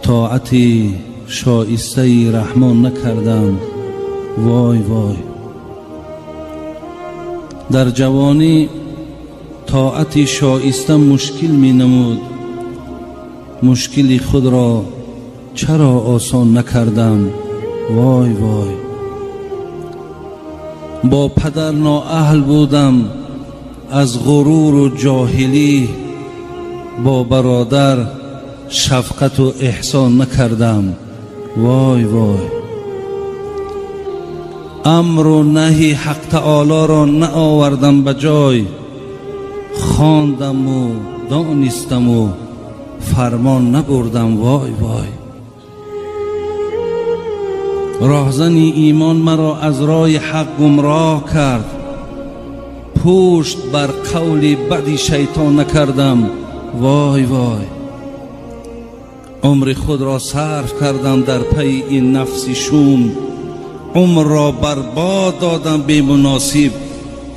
Тоати шоистаи Раҳмон накардам, вой вой. Дар ҷавонӣ тоати шоиста мушкил менамуд, мушкили худро чаро осон накардам, вой вой. Бо падар ноаҳл будам аз ғуруру ҷоҳилӣ, бо бародар шафқату эҳсон накардам, вой вой. Амру наҳи ҳақ таолоро наовардам ба ҷой, хондаму донистаму фармон набурдам, вой вой. Роҳзани имон маро аз роҳи ҳақ гумроҳ кард, пушт бар қавли бади шайтон накардам, вой вой. Умри худро сарф кардам дар пайи ин нафси шум, умрро барбод додам бемуносиб,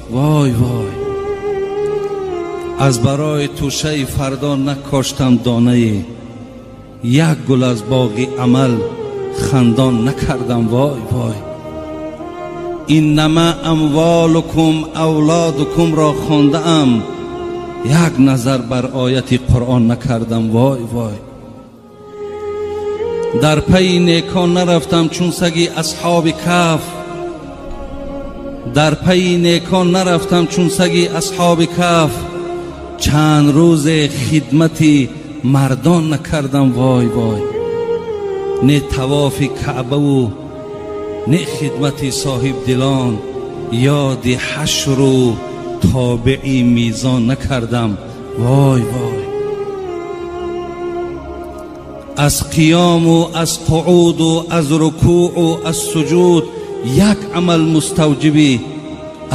вой вой. Аз барои тӯшаи фардо накоштам донае, як гул аз боғи амал хандон накардам, вой вой. Иннама амволукум авлодукумро хондаам, як назар бар ояти Қуръон накардам, вой вой. Дар пайи некон нарафтам чун саги асҳоби каф, дар пайи некон нарафтам чун саги асҳоби каф, чанд рӯзе хидмати мардон накардам, вой вой. Не тавофи Каъбаву не хидмати соҳибдилон, ёди ҳашру тобеи мизон накардам, вой вой. Аз қиёму аз қуъуду аз рукӯъу аз суҷуд як амал муставҷиби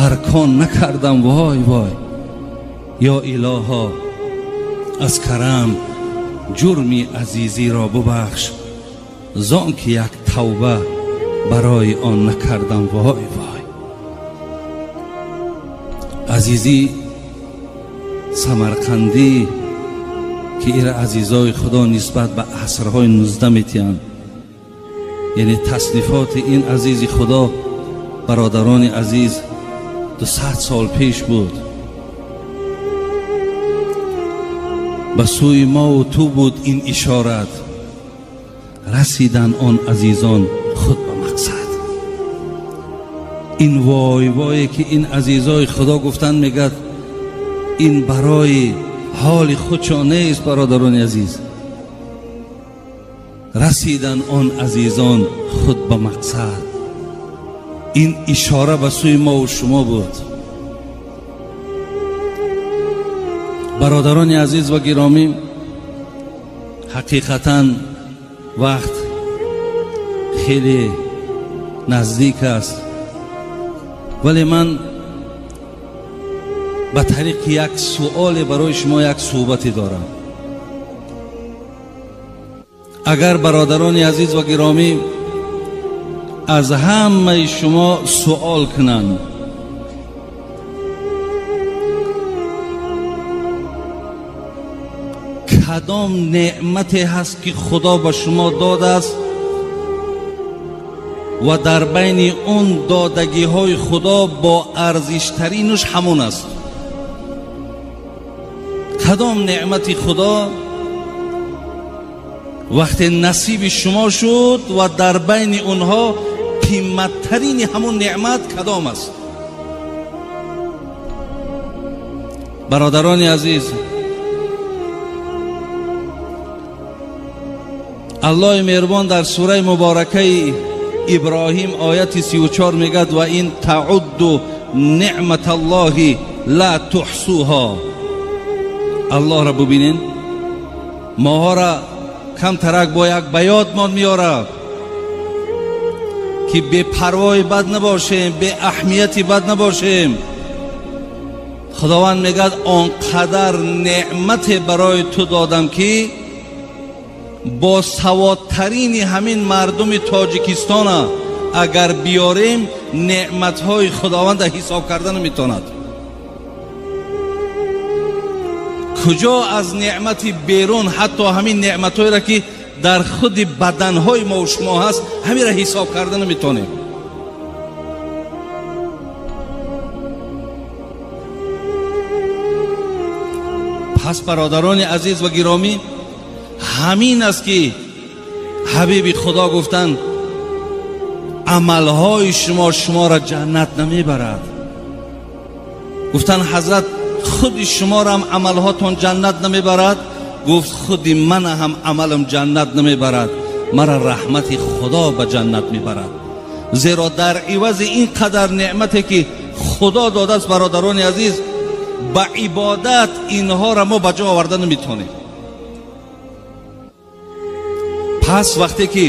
аркон накардам, вой вой. Ё илоҳо, аз карам ҷурми азизиро бубахш, зон ки як тавба барои он накардам, вой вой. Азизӣ Самарқандӣ ки ира азизои Худо нисбат ба асрҳои 19 метиҳанд, яъне таснифоти ин азизи Худо, бародарони азиз, 200 сол пеш буд. Ба сӯи мову ту буд ин ишорат, расидан он азизон худ ба мақсад. Ин вой вое ки ин азизои Худо гуфтанд, мегӯяд, ин барои ҳоли худшон нест, бародарони азиз. Расидан он азизон худ ба мақсад, ин ишора ба сӯи мову шумо буд. Бародарони азиз ва гиромӣ, ҳақиқатан вақт хеле наздик аст, вале ман ба тариқи як суоле барои шумо як суҳбате дорам. Агар бародарони азиз ва гиромӣ аз ҳамаи шумо суол кунанд, кадом неъмате ҳаст ки Худо ба шумо додааст ва дар байни он додагиҳои Худо бо арзиштаринаш ҳамон аст? Кадом неъмати Худо вақте насиби шумо шуд ва дар байни онҳо қиматтарини ҳамон неъмат кадом аст? Бародарони азиз, Аллоҳи меҳрубон дар сураи муборакаи Иброҳим ояти 34 мегӯяд: ва ин таъудду неъматаллоҳи ла туҳсуҳо. Аллоҳро бубинен, моҳоро камтарак бо як ба ёдмон меорад ки бепарвои бад набошем, беаҳамияти бад набошем. Худованд мегӯяд: он қадар неъмате барои ту додам ки бо саводтарини ҳамин мардуми Тоҷикистона агар биёрем, неъматҳои Худованда ҳисоб карда наметавонад. Куҷо аз неъмати берун, ҳатто ҳамин неъматҳоеро ки дар худи баданҳои мо шумо ҳаст, ҳамира ҳисоб карда наметонем. Пас бародарони азиз ва гиромӣ, ҳамин аст ки ҳабиби Худо гуфтанд амалҳои шумо шуморо ҷаннат намебарад. Гуфтанд ҳазрат худи шуморо ҳам амалҳотон ҷаннат намебарад? Гуфт худи ман ҳам амалам ҷаннат намебарад, мара раҳмати Худо ба ҷаннат мебарад. Зеро дар ивази ин қадар неъмате ки Худо додааст, бародарони азиз, ба ибодат инҳоро мо ба ҷо оварда наметавонем. Пас вақте ки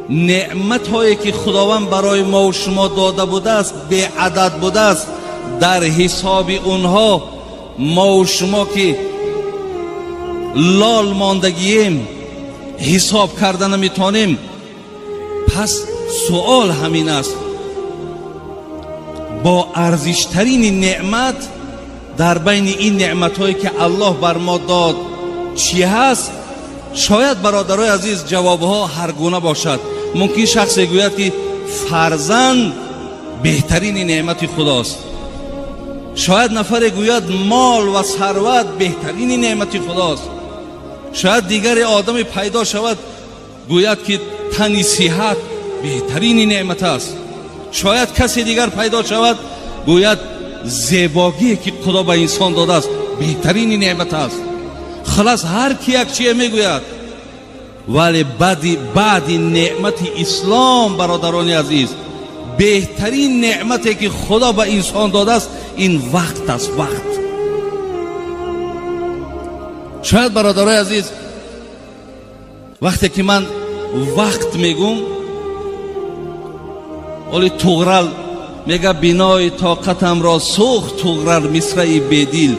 неъматҳое ки Худованд барои мо ва шумо дода будааст беадад будааст, дар ҳисоби онҳо мо ва шумо ки лол мондагием ҳисоб карда наметавонем. Пас суол ҳамин аст, бо арзиштарини неъмат дар байни ин неъматҳое ки Аллоҳ бар мо дод чӣ ҳаст? Шояд бародарои азиз ҷавобҳо ҳаргуна бошад. Мумкин шахсе гӯяд ки фарзанд беҳтарини неъмати Худост. Шояд нафаре гӯяд мол ва сарват беҳтарини неъмати Худост. Шояд дигаре одаме пайдо шавад гӯяд ки тани сиҳат беҳтарини неъмат аст. Шояд касе дигар пайдо шавад гӯяд зебогие ки Худо ба инсон додааст беҳтарини неъмат аст. Халас ҳар ки як чие мегӯяд, вале баъди неъмати ислом, бародарони азиз, беҳтарин неъмате ки Худо ба инсон додааст ин вақт аст, вақт. Шояд бародарои азиз вақте ки ман вақт мегӯм, оли Туғрал мега бинои тоқатамро сӯхт Туғрал мисраи бедил.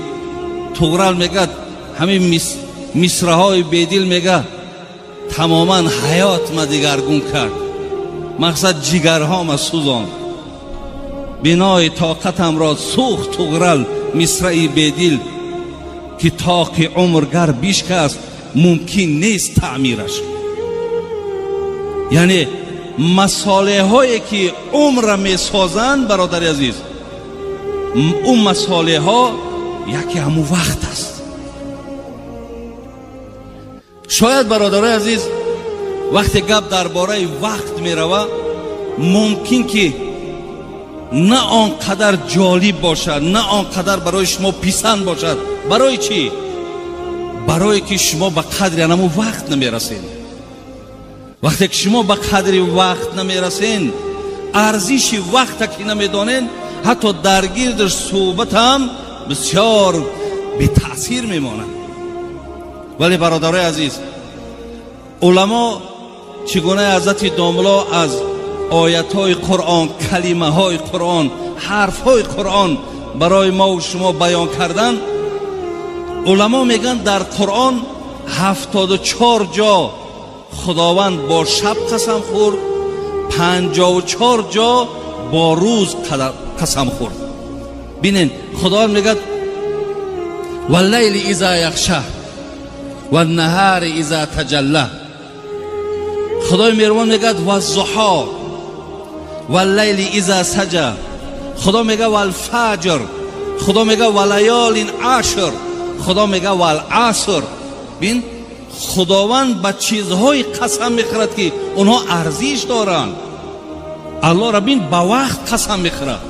Туғрал мегӯяд ҳамин мисраҳои бедил мега тамоман ҳаётма дигаргун кард, мақсад ҷигарҳома сӯзонд. Бинои тоқатамро сӯхт Туғрал мисраи бедил, ки тоқи умр гар бишкаст мумкин нест таъмираш. Яъне масолеҳое ки умрра месозанд, бародари азиз, ӯ масолеҳо яке ҳамун вақт аст. Шояд бародарои азиз вақте гап дар бораи вақт мерава, мумкин ки на он қадар ҷолиб бошад, на он қадар барои шумо писанд бошад. Барои чӣ? Барое ки шумо ба қадри ҳамун вақт намерасед. Вақте ки шумо ба қадри вақт намерасен, арзиши вақта ки намедонен, ҳатто дар гирдаш суҳбат ҳам бисёр бетаъсир мемонад. Вале бародарои азиз, уламо чӣ гуна ҳазрати домло аз оятҳои Қуръон, калимаҳои Қуръон, ҳарфҳои Қуръон барои мо ва шумо баён кардан, уламо мегӯянд дар Қуръон 74 ҷо Худованд бо шаб қасам хӯрд, 54 ҷо бо рӯз қасам хӯрд. Бинен, Худованд мегӯяд валлайли иза яхша ваннаҳари иза таҷалла. Худои меҳрубон мегӯяд ваззуҳо валлайли иза саҷа. Худо мегӯяд валфаҷр. Худо мегӯяд валаёлин ашр. Худо мегӯяд валаср. Бин, Худованд ба чизҳои қасам мехӯрад ки онҳо арзиш доранд. Аллоҳро бин ба вақт қасам мехӯрад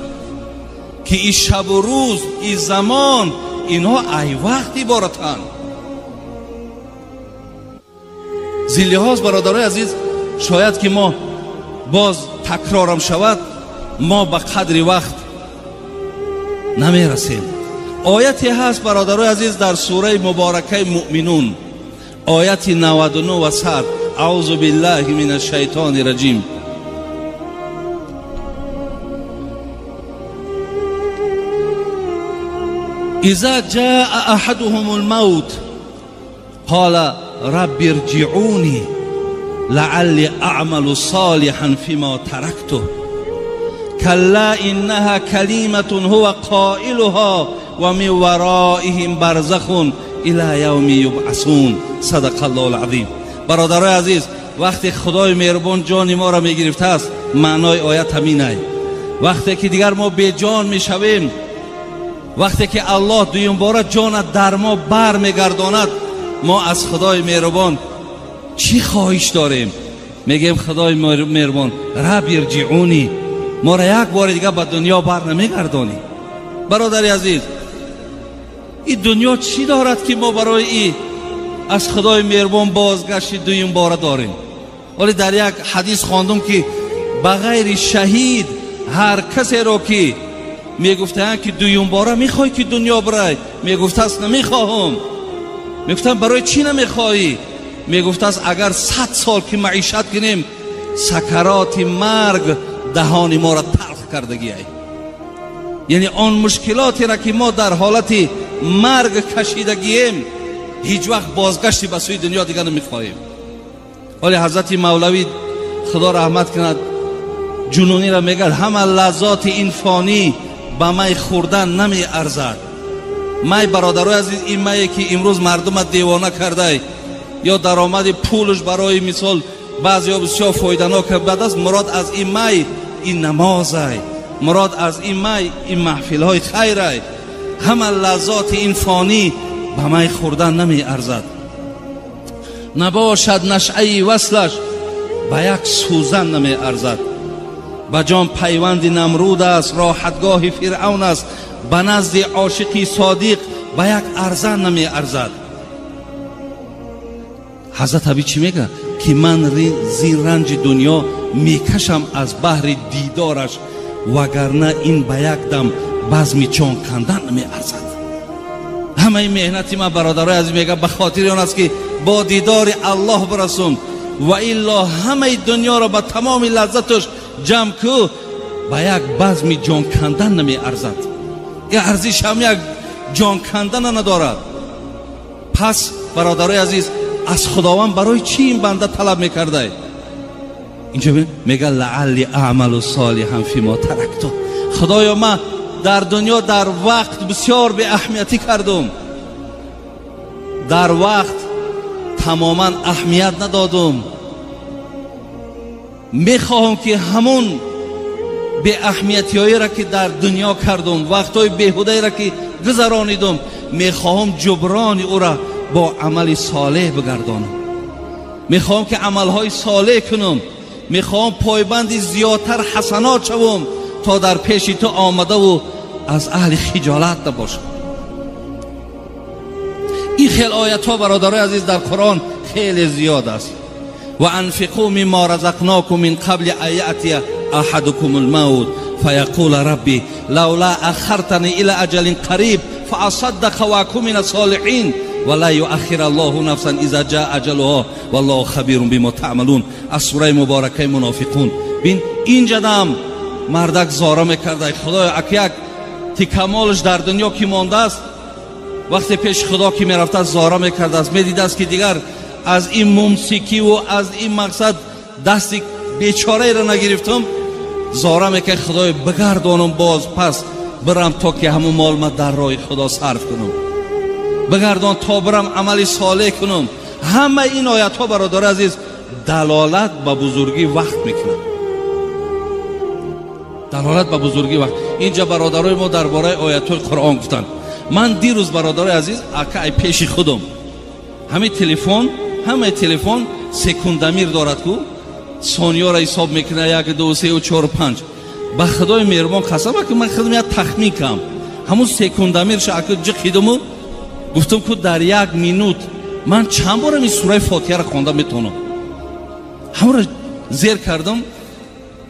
ки и шабу рӯз, и замон, инҳо ай вақт иборатанд. Зин лиҳоз бародарои азиз, шояд ки мо боз такрорам шавад, мо ба қадри вақт намерасем. Ояте ҳаст бародарои азиз дар сураи муборакаи Муъминун, ояти 99 ва 100. Аузу биллаҳи мина шайтони раҷим. Иза ҷаа аҳадуҳум лмавт қола рабби ирҷиъуни лаалли аъмалу солиҳан фима таракту калла иннаҳа калиматун ҳува қоилуҳа ва мин вароиҳим барзахун ила явми юбъасун. Садақаллоҳул азим. Бародарои азиз, вақте Худои меҳрубон ҷони моро мегирифтааст, маънои оят ҳаминай. Вақте ки дигар мо беҷон мешавем, вақте ки Аллоҳ дуюмбора ҷонат дар мо бар мегардонад, мо аз Худои меҳрубон чӣ хоҳиш дорем? Мегӯем Худои меҳрубон, раб ирҷиъуни, моро як бори дигар ба дунё бар намегардонӣ. Бародари азиз, ин дунё чӣ дорад ки мо барои и аз Худои меҳрубон бозгашти дуюмбора дорем? Вале дар як ҳадис хондум ки ба ғайри шаҳид ҳар касеро ки мегуфтаанд ки дуюмбора мехоҳӣ ки дунё бирай, мегуфтааст намехоҳам. Мегуфтанд барои чӣ намехоҳӣ? Мегуфтааст агар 100 сол ки маишат кунем, сакароти марг даҳони моро талх кардагиай. Яъне он мушкилотеро ки мо дар ҳолати марг кашидагием, ҳеҷ вақт бозгашти ба сӯи дунё дигар намехоҳем. Ҳоле ҳазрати Мавлавӣ Худо раҳмат кунад ҷунуниро мегӯяд ҳама лаззоти ин фонӣ ба май хӯрдан намеарзад. Май, бародарои азиз, ин мае ки имрӯз мардума девона кардай ё даромади пулш барои мисол баъзеҳо бисёр фоиданок бад аст. Мурод аз ин май ин намозай, мурод аз ин май ин маҳфилҳои хайрай. Ҳама лаззоти ин фонӣ ба май хӯрдан намеарзад. Набошад нашъаи васлаш ба як сӯзан намеарзад. Ба ҷон пайванди Намруд аст, роҳатгоҳи Фиръавн аст, ба назди ошиқи содиқ ба як арзан намеарзад. Ҳазрат Аби чӣ мегӯяд? Ки ман зин ранҷи дунё мекашам аз баҳри дидораш, вагарна ин ба як дам базми ҷон кандан намеарзад. Ҳамаи меҳнати ман, бародарои азиз, мегӯяд ба хотири он аст ки бо дидори Аллоҳ бирасум, ва илло ҳамаи дунёро ба тамоми лаззаташ ҷамъ ку, ба як базми ҷон кандан намеарзад. Ин арзиш ҳам як ҷон кандана надорад. Пас бародарои азиз, аз Худованд барои чӣ ин банда талаб мекардай? Инҷо мегӯяд лаалли аъмалу солиҳан фимо таракту. Худоё, ман дар дунё дар вақт бисёр беаҳамиятӣ кардум, дар вақт тамоман аҳамият надодум. Мехоҳам ки ҳамон беаҳамиятиҳоеро ки дар дунё кардум, вақтҳои беҳудаеро ки гузаронидум, мехоҳам ҷуброни ӯро бо амали солеҳ бигардонам. Мехоҳам ки амалҳои солеҳ кунам, мехоҳам пойбанди зиёдтар ҳасанот шавам то дар пеши ту омадаву аз аҳли хиҷолат набошам. Ин хел оятҳо, бародарои азиз, дар Қуръон хеле зиёд аст. Ва анфиқу мимма разақнокум мин қабли ан яътия аҳадукум алмавт фаяқула рабби лавла аххартани ила аҷалин қариб фаасаддақа ва акун мина солиҳин ва ла юаххира аллоҳу нафсан иза ҷаа аҷалуҳо валлоҳу хабирун бима таъмалун. Аз сураи муборакаи Мунофиқун. Бин, инҷадам мардак зора мекарда, Худоё, акяк тикамолш дар дунё ки мондааст, вақте пеши Худо ки мерафтааст зора мекардааст, медидааст ки дигар аз ин мумсикиву аз ин мақсад дасти бечораеро нагирифтам, зора мекард, Худоё, бигардонам боз пас бирам то ки ҳамун мол ма дар роҳи Худо сарф кунам, бигардон то бирам амали солеҳ кунам. Ҳамаи ин оятҳо, бародари азиз, далолат ба бузургии вақт мекунад, далолат ба бузургии вақт. Инҷа бародарои мо дар бораи оятҳои Қуръон гуфтанд. Ман дирӯз, бародарои азиз, ака ай пеши худам ҳамин телефон, ҳамаи телефон секундамир дорад ку, сониёро ҳисоб мекунад, 1 2 3 4 5. Ба Худои меҳрубон қасам, ака ман худам як тахмин кам, ҳамун секундамирша ака ҷиқидуму гуфтам ку дар 1 минут ман чанд бор ин сураи Фотиҳаро хонда метавонам. Ҳамонро зер кардам.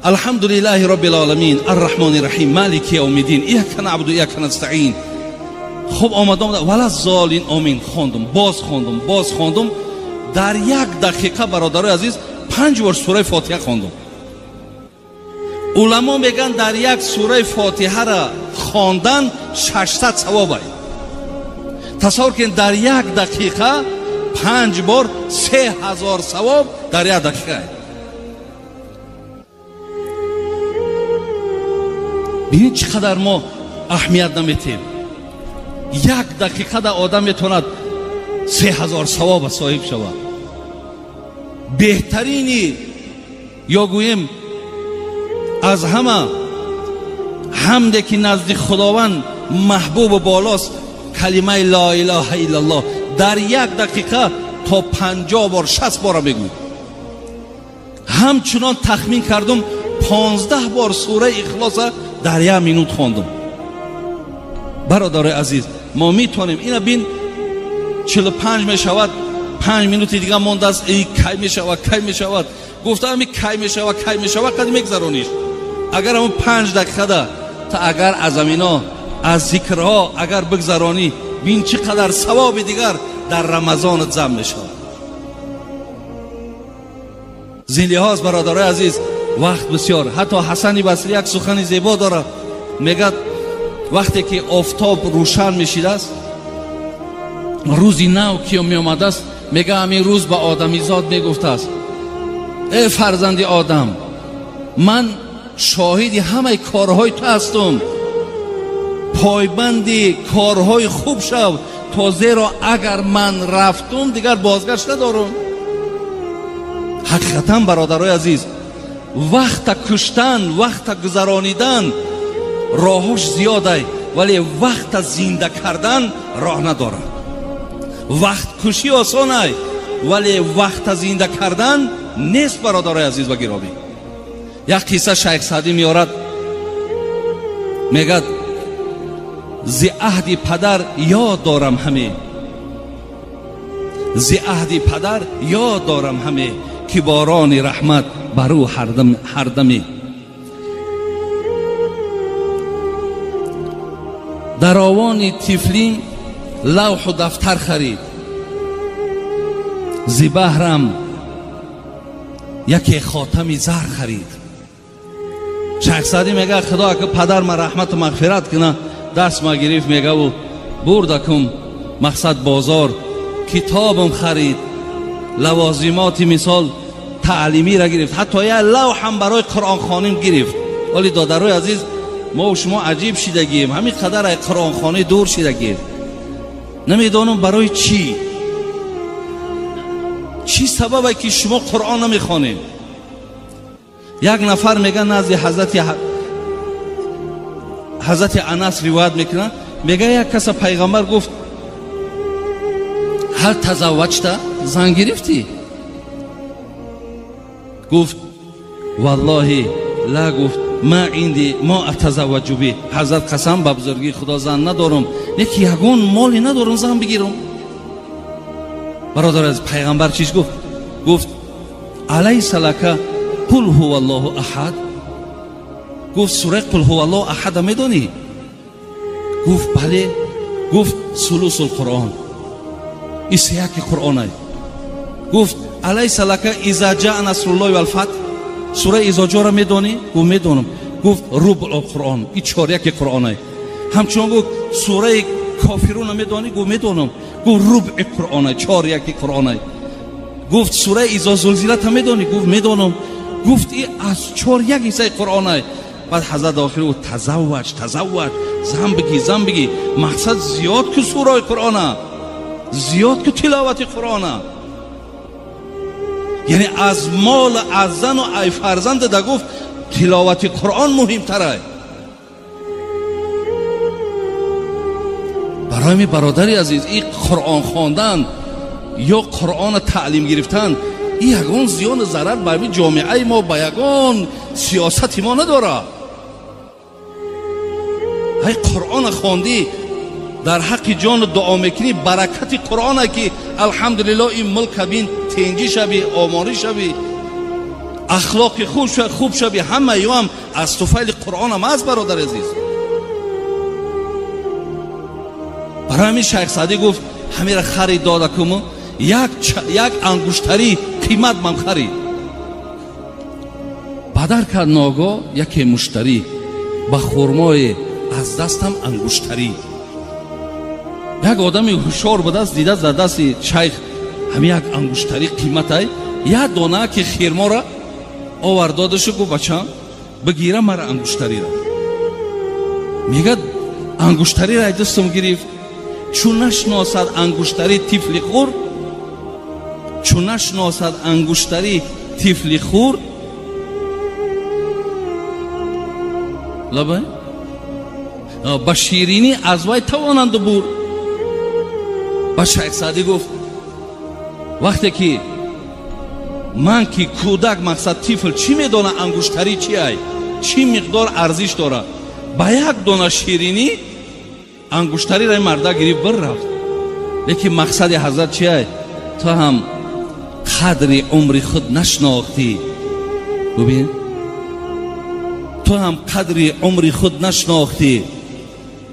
Алҳамдулиллаҳи роббил оламин арраҳмони раҳим малики явмиддин ияка наъбуду ияка настаин. Хуб, омадам, вала золин омин, хондум, боз хондум, боз хондум. Дар 1 дақиқа, бародарои азиз, 5 бор сураи Фотиҳа хондум. Уламо мегӯянд дар як сураи Фотиҳаро хондан 600 савоб аст. Тасаввур кунед, дар 1 дақиқа 5 бор 3000 савоб дар 1 дақиқа. Бинед чӣ қадар мо аҳамият наметем. 1 дақиқада одам метавонад 3000 савоба соҳиб шавад. Беҳтарини ё гӯем аз ҳама ҳамде ки назди Худованд маҳбубу болост калимаи ло илаҳа иллаллоҳ. Дар як дақиқа то 50 бор 60 бора мегӯй. Ҳамчунон тахмин кардум 15 бор сураи Ихлоса дар як минут хондум. Бародарои азиз, мо метавонем ина бин 45 мешавад, 5 минути дига мондааст, эй кай мешавад, кай мешавад. Гуфта ами кай мешавад, кай мешавад, қад мегзарониш. Агар ҳамон 5 дақиқада та агар аз амино аз зикрҳо агар бигзаронӣ, бин чӣ қадар савоби дигар дар Рамазонат зам мешавад. Зин лиҳоз бародарои азиз, вақт бисёр. Ҳатто Ҳасани Басрӣ як сухани зебо дорад, мегӯяд вақте ки офтоб рӯшан мешидааст, рӯзи нав ки меомадааст, мегӯяд ҳамин рӯз ба одамизод мегуфтааст: эй фарзанди одам, ман шоҳиди ҳамаи корҳои ту ҳастум, пойбанди корҳои хуб шав, то зеро агар ман рафтум дигар бозгашт надорум. Ҳақиқатан бародарои азиз, вақта куштан, вақта гузаронидан роҳош зиёдай, вале вақта зинда кардан роҳ надорад. Вақткушӣ осонай, вале вақта зинда кардан нест. Бародарои азиз ва гиромӣ, як қисса Шайх Саъдӣ меорад, мегӯяд: зи аҳди падар ёд дорам ҳаме, зи аҳди падар ёд дорам ҳаме, ки борони раҳмат бар ӯ ҳардаме. Дар овони тифлин лавҳу дафтар харид, зи баҳрам яке хотами зар харид. Шайх Саъдӣ мегӯяд: Худо ака падар ма раҳмату мағфират куна, даст ма гирифт, мегаву бурдакум мақсад бозор, китобам харид, лавозимоти мисол таълимиро гирифт, ҳатто як лавҳам барои қуръонхоним гирифт. Вале додарои азиз, мо шумо аҷиб шидагием, ҳамин қадар ай қуръонхонӣ дур шидагием. Намедонам барои чӣ, чӣ сабабе ки шумо қуръон намехонед. Як нафар мега назди ҳазрати Анас ривоят мекунад, мега як каса пайғамбар гуфт: ҳал тазавваҷта, зан гирифтӣ? Гуфт: валлоҳи ла, гуфт ма инди мо атазавваҷу би. Ҳазрат қасам ба бузургии Худо зан надорам, леки ягон моле надорам зан бигирам. Бародар, аз пайғамбар чиш гуфт? Гуфт: алайса лака қул ҳува аллоҳу аҳад. Гуфт: сураи қул ҳува аллоҳу аҳада медонӣ? Гуфт: бале. Гуфт: сулусул қуръон, ин сеяки қуръонай. Гуфт: алайса лака иза ҷаа насруллоҳи валфатҳ, сураи изоҷоро медонӣ? Гуфт: медонам. Гуфт: рубъул қуръон, ин чоряки қуръонай. Ҳамчунон гуфт: сураи кофируна медонӣ? Гуфт: медонам. Гуфт: рубъи қуръонай, чоряки қуръонай. Гуфт: сураи изо зулзилата медонӣ? Гуфт: медонам. Гуфт: ин аз чоряк ҳиссаи қуръонай. Баъд ҳазрат охир гуфт: тазавваҷ, тазавваҷ, зан бигӣ, зан бигӣ. Мақсад зиёд ку сураи қуръона, зиёд ку тиловати қуръона. Яъне аз мол, аз зану ай фарзанд да гуфт тиловати қуръон муҳимтарай. Барои ми бародари азиз, ин қуръон хондан ё қуръона таълим гирифтан ин ягон зиёну зарар ба ҳамин ҷомеаи мо, ба ягон сиёсати мо надорад. Ҳай қуръона хондӣ, дар ҳаққи ҷону дуо мекунӣ, баракати қуръона ки алҳамдулиллоҳ ин мулка бин тенҷӣ шавӣ, оморӣ шавӣ, ахлоқи хуб шавӣ, ҳама ёам аз туфайли қуръонам аст. Бародари азиз, барои ҳамин Шайх Саъдӣ гуфт: ҳамира харид додакуму як ангуштарӣ қимат ман харид. Бадар кард ногоҳ яке муштарӣ, ба хурмое аз дастам ангуштарӣ. Як одами ҳушёр будааст, дидааст дар дасти шайх ҳамин як ангуштарӣ қиматай, як дона ки хирморо овард додашу гуфт: бачам, бигира мара ангуштариро. Мегӯяд: ангуштариро ай дастам гирифт, чун нашносад ангуштари тифли хурд, Чун нашиносад ангуштарӣ тифли хурд, лабай ба ширинӣ аз вай тавонанд бурд. Ба Шайх Саъдӣ гуфт вақте ки ман ки кӯдак, мақсад тифл, чӣ медонад ангуштарӣ чи ай, чӣ миқдор арзиш дорад, ба як дона ширинӣ ангуштариро ин марда гирифт бір рафт. Лекин мақсади ҳазрат чи ай? Ту ҳам қадри умри худ нашинохтӣ. Бубин, ту ҳам қадри умри худ нашинохтӣ,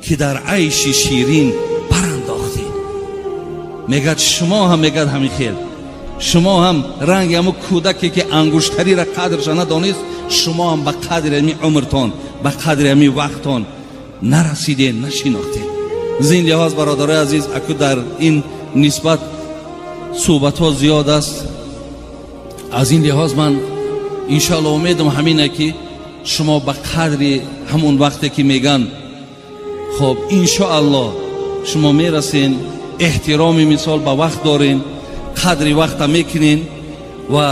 ки дар айши ширин барандохтӣ. Мегӯяд шумо ҳам, мегӯяд ҳамин хел, шумо ҳам ранги ҳамун кӯдаке ки ангуштариро қадрша надонист, шумо ҳам ба қадри ҳамин умртон, ба қадри ҳамин вақтон нарасидед, нашинохтед. Аз ин лиҳоз бародарои азиз, аку дар ин нисбат суҳбатҳо зиёд аст. Аз ин лиҳоз ман иншоалло умедам ҳамине ки шумо ба қадри ҳамун вақте ки меган, хоб иншоалло шумо мерасен, эҳтироми мисол ба вақт дорен, қадри вақта мекунен ва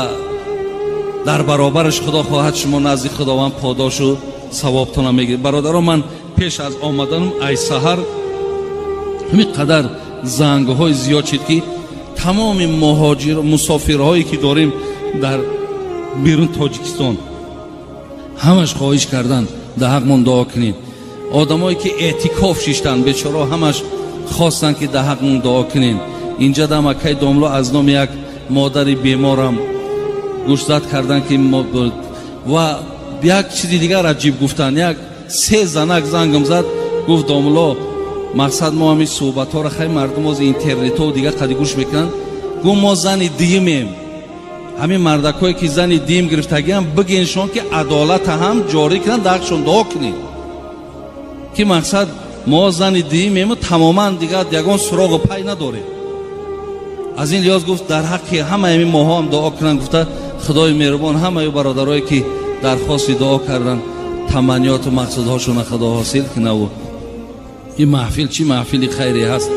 дар баробараш худо хоҳад шумо назди Худованд подошу савобтона мегиред. Бародаро, ман пеш аз омаданам ай саҳар ҳамин қадар зангҳои зиёд шид ки тамоми муҳоҷир мусофирҳое ки дорем дар берун Тоҷикистон ҳамаш хоҳиш кардан дар ҳақмон дуо кунед. Одамое ки эътикоф шиштанд бечоро ҳамаш хостанд ки дар ҳақмон дуо кунем. Инҷа дам акай домло аз номи як модари беморам гӯшзад кардан ки ва як чизи дигар аҷиб гуфтанд. Як се занак зангам зад, гуфт домло мақсад мо ҳамин суҳбатҳоро хай мардум ози интернетҳо дигар қади гӯш мекунанд. Гуфт мо зани димем, ҳамин мардакҳое ки зани дим гирифтагиам бигеншон ки адолата ҳам ҷорӣ кунанд, дар ҳақшон дуо кунед, ки мақсад мо зани димему тамоман дигар ягон суроғу пай надорем. Аз ин лиҳоз гуфт дар ҳаққи ҳамаи ҳамин моҳо ҳам дуо кунанд. Гуфта Худои меҳрубон ҳамаи бародарое ки дархости дуо карданд таманниёту мақсудҳошонро Худо ҳосил кунаву ин маҳфил чӣ маҳфили хайре ҳаст,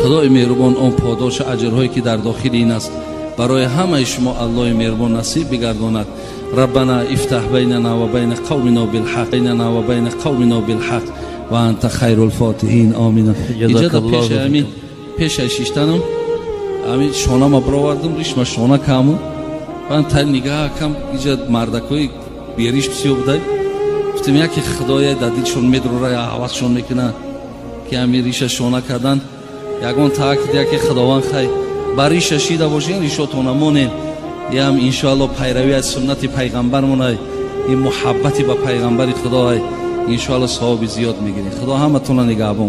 Худои меҳрубон он подошу аҷрҳое ки дар дохили ин аст барои ҳамаи шумо Аллоҳи меҳрубон насиб бигардонад. Раббана ифтаҳ байнана ва байна қавмина билҳақ, байнана ва байна қавмина билҳақ ва анта хайрул фотиҳин. Омин. Иҷода пеши ҳамин пешаи шиштанам ҳамин шонама баровардам, ришма шона каму ман та нигаҳ кам иҷа мардакҳои бериш бисёр будай. Гуфтем яке Худоя дар дилшон медрора, ҳавасшон мекунад ки ҳамин риша шона кардан ягон таакид яке Худованд хай ба риша шида бошен, ришотона монен. Ям иншоалло пайравӣ аз суннати пайғамбармонай, ин муҳаббати ба пайғамбари Худоай, иншоалло савоби зиёд мегирем. Худо ҳаматона нигаҳбон.